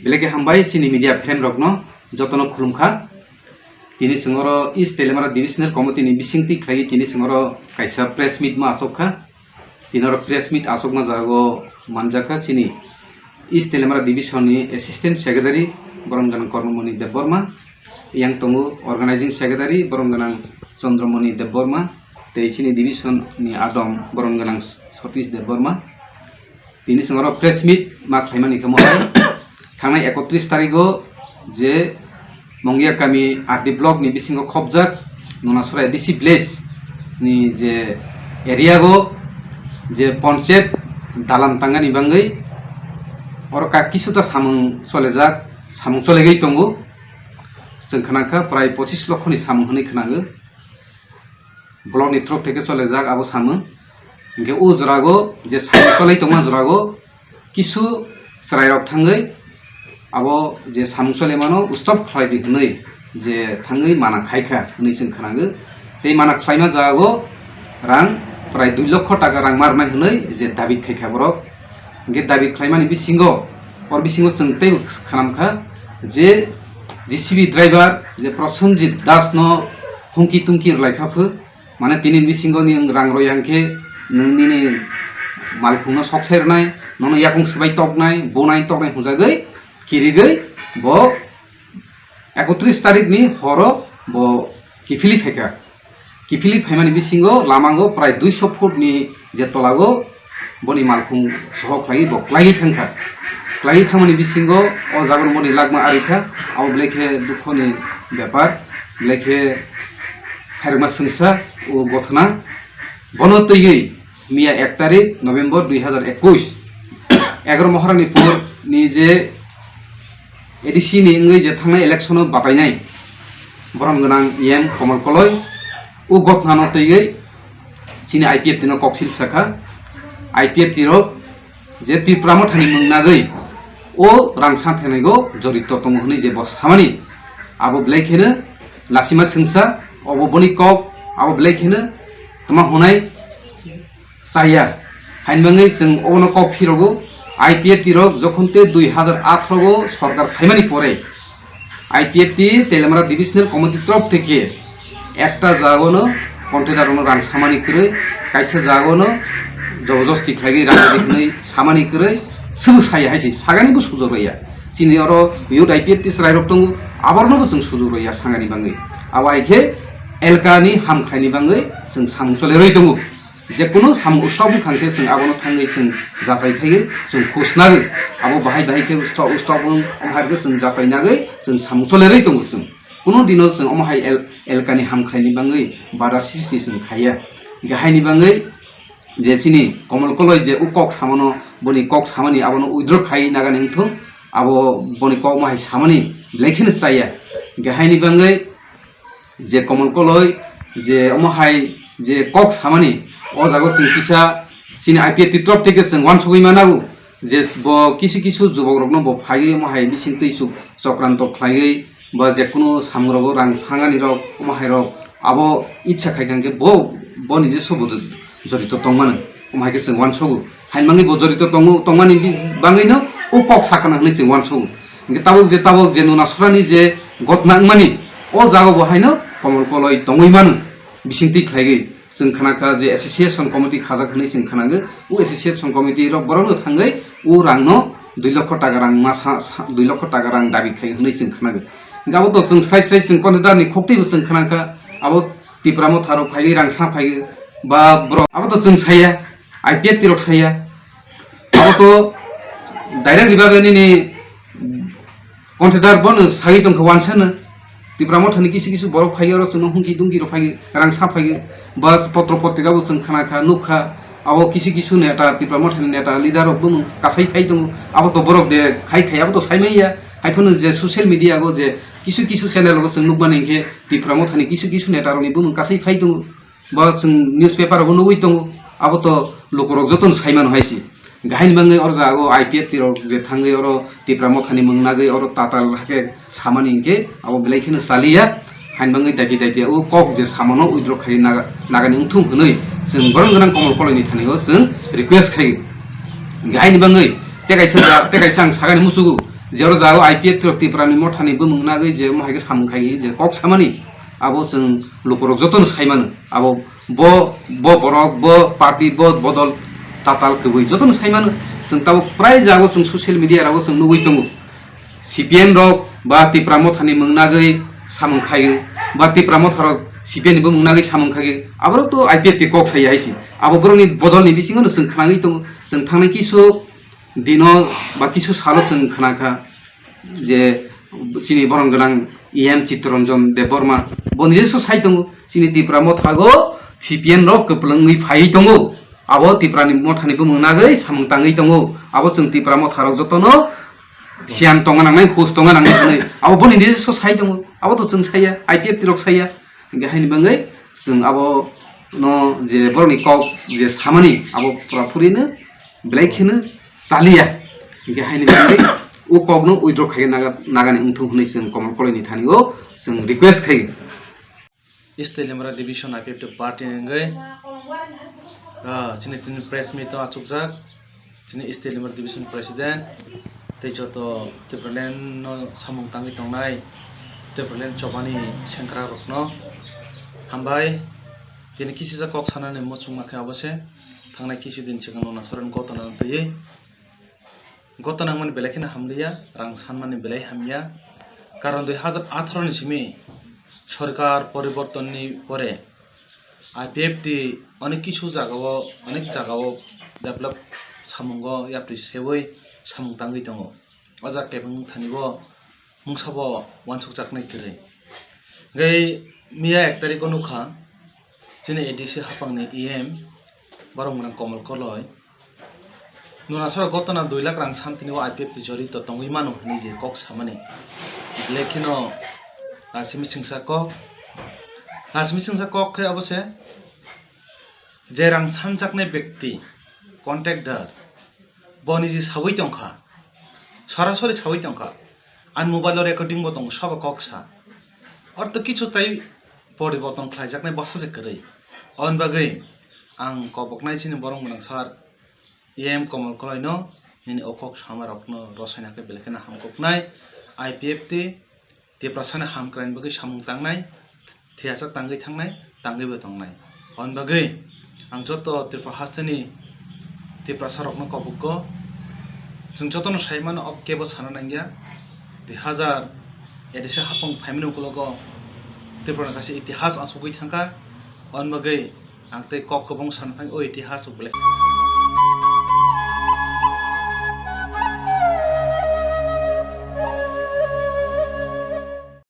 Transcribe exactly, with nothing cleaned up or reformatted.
Belai khe hambai chini media friend rokno jotono khulumkha. Tini chwng oro East Teliamura Divisional Committee ni bisingtwi khlaiwi tini chwng oro kaisa press meet ma asokha. Tini oro press meet asokma jago manjakha chini East Teliamura Division ni Assistant Secretary borom gwnang Kormomoni Debbarma, yang tongo Organizing Secretary borom gwnang Chandramoni Debbarma, tei chini division ni adom borom gwnang Satish Debbarma. Tini chwng oro press meet ma khlaimani khe mohai thangnai ekotris tarigo je Mongia kami R D block ni bisingo khopjak Nunasora A D C village ni je area go je ponchayat dalam tangani bangwi oro ka kisuta samung cholejak, samung cholegwi tongo. Chwng khwnakha prai pochis lokho ni samung hwnwi khwnango. Block ni through theke cholejak abo samung. Hinkhe o jorago je samung cholai tongma jorago kisu chwrairok thangwi abo je samung cholaimano stop khlaidi hwnwi je thangwi mana khaikha hwnwi chwng khwnango. Tei mana khlaima jago rang prai dui lokho taka rang marnai hwnwi je dabi khaikha borok. Hinkhe dabi khlaimani bisingo, or bisingo chwng teibo khwnamkha je J C B driver je Prosenjit Das no hungki tungki rwlaikha phu, mane tini bisingo ni rang rw yang khe nwng nini malkhungno sok sai rwnai, nono yakung swbai toknai, bonai toknai hwnjagwi kirigwi bo ekotris tarik ni horo bo kiphilwi phaikha. Kiphilwi phaimani bisingo lamango prai duiso foot ni je tolago boni malkhung soho khlaiwi bo klaiwi thangkha. Klaiwi thangmani bisingo o jagano boni lagma arikha, abo belai khe dukhoni bepar, belai khe phairma swngsa o gothona. Bono twiwi miya ek tarik November dui hazar ekush, egaroh Moharanipur ni je A D C ni wngwi je thangnai election o batainai borom gwnang E M Komol Koloi o gothnano twiwi chini I P F T no koksil sakha. I P F T rok je Tipra Mothani mung nagwi o rang sa thenaigo jorito tongo hwnwi je bo samani, abo belai kheno lasima swngsa, obo boni kok, abo belai kheno tma hwnai chaya. Hainbangwi chwng obono kok phirogo, I P F T rok jokhon te dui hazar atharo o sorkar phaimani pore I P F T Teliamura Divisional Committee torof theke ekta jagano contractor rokno rang samani kwrwi, kaisa jagano jobojosti khlaiwi rang rwdi hwnwi samani kwrwi, swbo saya hai se sagani bo sujok rwya. Chini oro youth I P F T chwrairok tongo, aborno bo chwng sujok rwya sangani bangwi. Abo hai khe elkani hamkhraini bangwi chwng samung cholerwi tongo. Jekunu samung ustok wngkha khe chwng abono thangwi chwng jachai khaio, chwng khusnarwi abo bahai bahai khe ustok ustok wng, omo hai khe chwng jachai nagwi chwng samung cholerwi tongo chwng. Kunu dino chwng omo hai el-, elkani hamkhraini bangwi bada sisi chwng khaiya. Hinkhe haini bangwi je chini Komol Koloi je o kok samano, boni kok samani abono withdraw khai nagani wngthung, abo boni kok omo hai samani belai kheno chaya. Hinkhe haini bangwi je Komol Koloi je omo hai je kok samani, o jaga chwng kisa chini I P F T torof theke chwng uansugwi manago je bo kisu kisu jubokrokno bo phaiwi omo hai bising twi chuk-, chokranto khlaiwi ba jekunu samungrogo rang sangani rok omo hai rok abo itsa khai kha hwnkhe bo, bo nije sobo jorito tongmano, omo hai khe chwng uansugo. Hainbangwi bo jorito tongo, tongmani bi-, bangwino o kok sakana hwnwi chwng uansugo. Hinkhe tabuk je, tabuk je Nunasora ni je gotna wngmani, o jaga bo haino Komol Koloi tongwi mano, bisingtwi khlaiwi. Chwng khna kha je association committee khajak hwnwi chwng khnago, o association committee rok borokno thangwi o rangno dui lokho taka rang ma sa, sa, dui lokho taka rang dabi khlai hwnwi chwng khnago. Hinkhe abo to chwng srai srai chwng contractor ni khoktwibo chwng khna kha, abo Tipra Motha rok phaiwi rang sa phaiwi ba borok, abo to chwng saya. I P F T rok saya. Abo to direct ribabe nini contractor bono sawi tongkha wansano. Tipra Mothani kisu kisu borok phaiyo oro chwngno hungki dungki rok phaiyo, rang sa phaiyo. Ba potro potrika bo chwng khna kha, nuk kha. Abo kisu kisu neta, Tipra Mothani neta, leader rok bumung kasai phai tongo. Abo to borok de khai khai, abo to sai manya. Haiphano je social media go je kisu kisu channel go chwng nuk mani hinkhe Tipra Mothani kisu kisu neta rokni bumung kasai phai tongo. Bo chwng newspaper rogo nugwi tongo, abo to lukurok jotono sai mano hai se. Hinkhe haini bangwi oro jaga o I P F T rok je thangwi oro Tipra Mothani mung nagwi oro tatal hakhe samani hinkhe abo belai kheno chaliya. Haini bangwi daiti daiti o kok je samano withdraw khai naga-, nagani wngthung hwnwi chwng borom gwnang Komol Koloi ni thani o chwng request khai. Hinkhe haini bangwi tei kaisa ja-, tei kaisa ang sagani musugo, Jero jago I P F T rok Tipra ni Motha ni bumung nagwi je mohai khe samung khai je kok samani, abo chwng lukurok jotono sai mano. Abo bo, bo borok, bo party, bo bodol tatal kwbwi jotono sai mano. Chwng tabuk prai jago chwng social media rogo chwng nugwi tongo. C P M rok ba Tipra Motha ni mung nagwi samung khaio, ba Tipra Motha rok C P M ni bumung nagwi samung khaio. Aborok to I P F T kok sai hai si. Abo borok ni bodol ni bisingo no chwng khnagwi tongo. Chwng thangnai kisu dino ba kisu salo chwng khna kha je chini borom gwnang E M Chittaranjan Debbarma bo nijesa sai tongo, chini Tipra Mothago C P M rok kwplwngwi phaiwi tongo, abo Tipra ni Motha ni bumung nagwi samung tangwi tongo, abo chwng Tipra Motha rok jotono siyan tonga nangnai, hus tonga nangnai hwnwi abo boni nijesa sai tongo, abo to chwng saiya, I P F T rok saiya, hingke haini bagwi chwng abo no je borok ni kok je samani abo pura puri no belai kheno chaliya. Hingke haini bagwi o kokno withdraw khai naga, nagani wngthung hwnwi chwng Komol Koloi ni thani o chwng request khai. East Telimra Division I P F T party ni wngwi, ah, chini tini press meet o achukjak chini East Telimra Division President tei joto Tipraland no samung tangwi tongnai Tipraland chobani sengkrak rokno hambai. Tini kisijak kok sanani muchungma khe abo se thangnai kisu din swkang Lunasora ni gotona no twiwi. Gotona wngmani belai kheno hamliya, rang sanmani belai hamya. Karon dui hazar atharo ni simi sorkar poribortonni pore I P F T onek kisu jagao, onek jagao develop samungo yapri seui samung tangwi tongo. O jaga kebeng thani bo mungsa bo uansukjaknai kwrwi. Hingke miya ek tarikh o nukha, chini A D C hapangni E M, borok mwnang Komol Koloi. Nuna sora gotona dui lakh rang santini o I P F T jorito tongwi mano hwnwi je kok samani. Belai kheno, ah, simi singsa kok. Ah, simi singsa kok khe abo se je rang sanjaknai bekti, contractor, bo niji sawi tongkha, sorasori sawi tongkha, ani mobile o recording bo tongo, sabo kok sa. Ortho kichu tai poriborton khlaijaknai bwsa se kwrwi. Aboni bagwi ang koboknai chini borok mwnang sir E M Komol Koloi no nini o kok sama rokno rosaina khe belai kheno hamkuknai. I P F T Tiprasani hamkraini bagwi samung tangnai, thiyasa tangwi thangnai, tangwibo tongnai. Aboni bagwi ang joto Tripura hasteni Tiprasa rokno kobugo, chwng jotono sai mano, o kebo sana nangya. Dui hazar A D C hapung phaimani ukulogo Tripura ni kaisa itihas asugwi thangkha. Aboni bagwi ang tei kok kwbang sana thang o itihas rok belai.